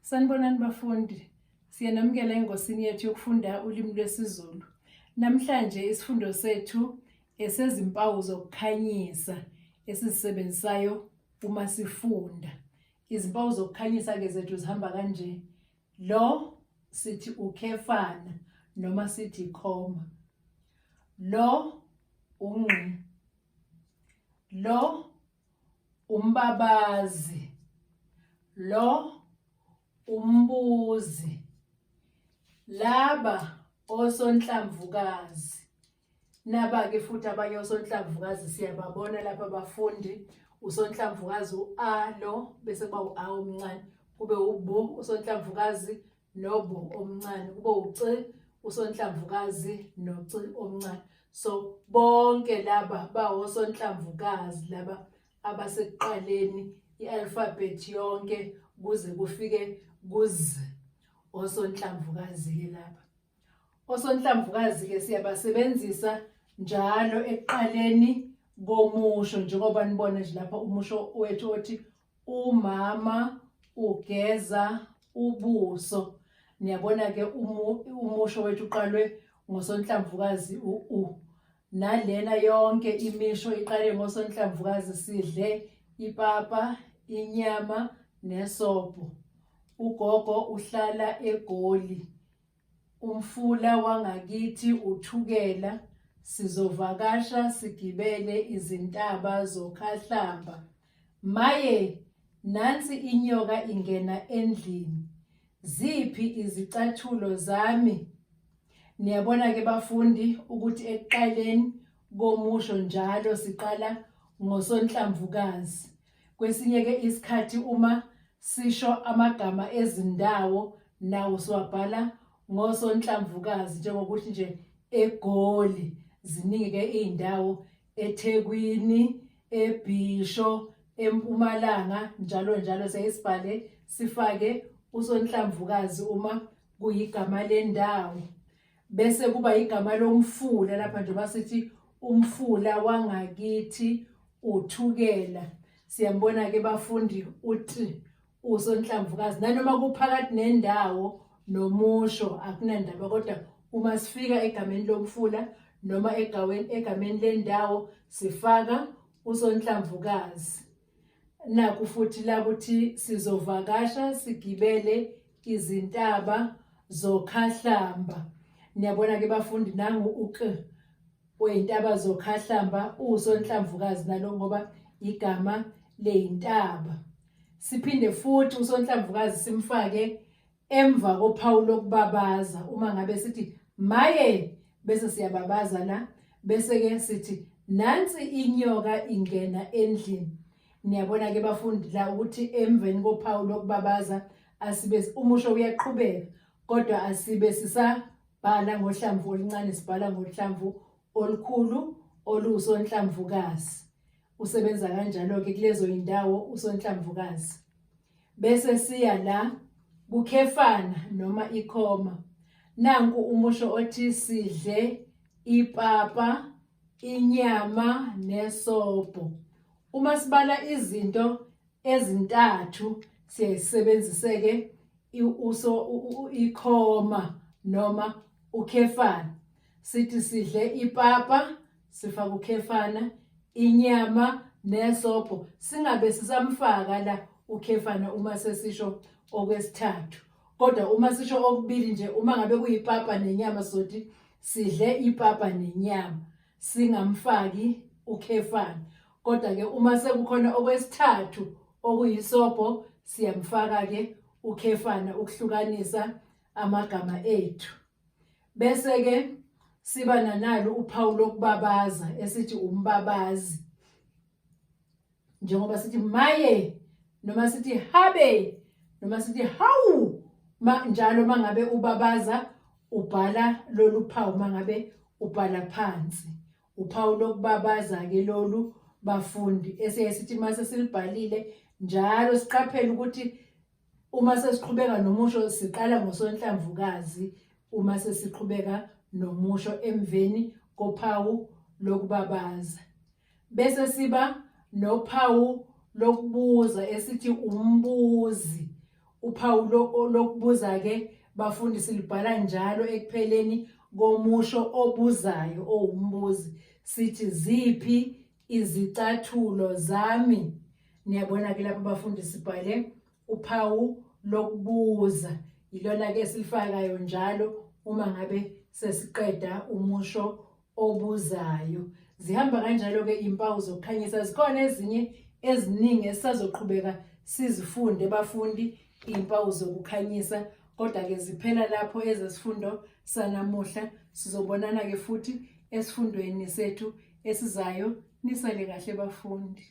Sanibonani bafundi, siyanamukela engosini yethu yokufunda ulimi lwesiZulu. Namhlanje isifundo sethu esezimpawu zokukhanyisa esizisebenzisayo uma sifunda. Izimpawu zokukhanyisa-ke zethu zihamba kanje. Lo sithi ukhefana noma sithi khoma. Lo ungqi. Lo umbabazi. Lo umbuzi. Laba osonhlamvukazi. Naba-ke futhi abanye osonhlamvukazi siyababona lapha abafundi. Usonhlamvukazi u-A lo bese kuba u-A omncane, kube u-B usonhlamvukazi no-B omncane, kube u-C usonhlamvukazi no-C omncane. So bonke laba bawosonhlamvukazi laba abasekuqaleni i-alphabet yonke kuze kufike ku-Z, osonhlamvukazi-ke laba. Osonhlamvukazi-ke siyabasebenzisa njalo ekuqaleni komusho njengoba nibona nje lapha umusho wethu othi umama ugeza ubuso. Niyabona-ke umusho wethu uqalwe ngosonhlamvukazi u-u. Nalena yonke imisho iqale ngosonhlamvukazi sidle ipapa, inyama nesobho. Ugogo uhlala eGoli. Umfula wangakithi uThukela, sizovakasha sigibele izintaba zoKhahlamba. Maye, nansi inyoka ingena endlini. Ziphi izicathulo zami? Niyabona-ke bafundi ukuthi ekuqaleni komusho njalo siqala ngosonhlamvukazi. Kwesinye-ke isikhathi uma sisho amagama ezindawo nawo siwabhala ngosonhlamvukazi njengokuthi nje eGoli ziningi-ke iy'ndawo eThekwini, eBhisho, eMpumalanga njalo njalo siyaye sibhale sifake usonhlamvukazi uma kuyigama lendawo. Bese kuba igama lomfula lapha njengoba sithi umfula wangakithi uThukela. Siyambona-ke bafundi uT usonhlamvukazi nanoma kuphakathi nendawo nomusho akunandaba kodwa uma sifika egameni lomfula noma egaweni egameni lendawo sifaka usonhlamvukazi. Nakhu futhi la kuthi sizovakasha sigibele izintaba zoKhahlamba. Niyabona ke bafundi nangu uK weyintaba zoKhahlamba uwusonhlamvukazi nalo ngoba igama leyintaba. Siphinde futhi usonhlamvukazi simfake emva kophawu lokubabaza uma ngabe sithi maye bese siyababaza la bese ke sithi nansi inyoka ingena endlini. Niyabona ke bafundi la ukuthi emveni kophawu lokubabaza asibe umusho uyaqhubeka kodwa asibe sisabhala ngohlamvu oluncane sibhala ngohlamvu olukhulu oluwusonhlamvukazi. Usebenza kanjalo ke kulezo indawo usonhlamvukazi. Bese siya la kukhefana noma ikhoma. Nanku umusho othi sidle ipapa, inyama nesobho. Uma sibala izinto ezintathu siyayisebenzise-ke uso ikhoma noma ukhefana. Sithi sidle ipapa, sifaka ukhefana, inyama nesobho. Singabe sisamfaka la ukhefana uma sesisho okwesithathu. Kodwa uma sisho okubili nje uma ngabe kuyipapa nenyama sothi sidle ipapa nenyama singamfaki ukhefana. Kodwa ke uma sekukhona okwesithathu okuyisobho siyamfaka ke ukhefana ukuhlukanisa amagama ethu. Bese ke siba nanalo uphawu lokubabaza esithi umbabazi. Njengoba sithi maye noma sithi habe noma sithi hawu ma njalo mangabe ubabaza ubhala lolu phawu mangabe ubhala phansi. Uphawu lokubabaza ke lolu bafundi esiye sithi mase silibhalile njalo siqaphele ukuthi uma sesiqhubeka nomusho siqala ngosonhlamvukazi uma sesiqhubeka nomusho emveni kophawu lokubabaza. Bese siba nophawu lokubuza esithi umbuzi. Uphawu lokubuza-ke bafundi silubhala njalo ekupheleni komusho obuzayo owumbuzi. Sithi ziphi izicathulo zami? Niyabona-ke lapho bafundi sibhale uphawu lokubuza. Yilona-ke esilifakayo njalo uma ngabe sesiqeda umusho obuzayo. Zihamba kanjalo-ke iy'mpawu zokukhanyisa. Zikhona ezinye eziningi esisazoqhubeka sizifunde bafundi iy'mpawu zokukhanyisa kodwa-ke ziphela lapho ezesifundo sanamuhla. Sizobonana-ke futhi esifundweni sethu esizayo. Nisale kahle bafundi.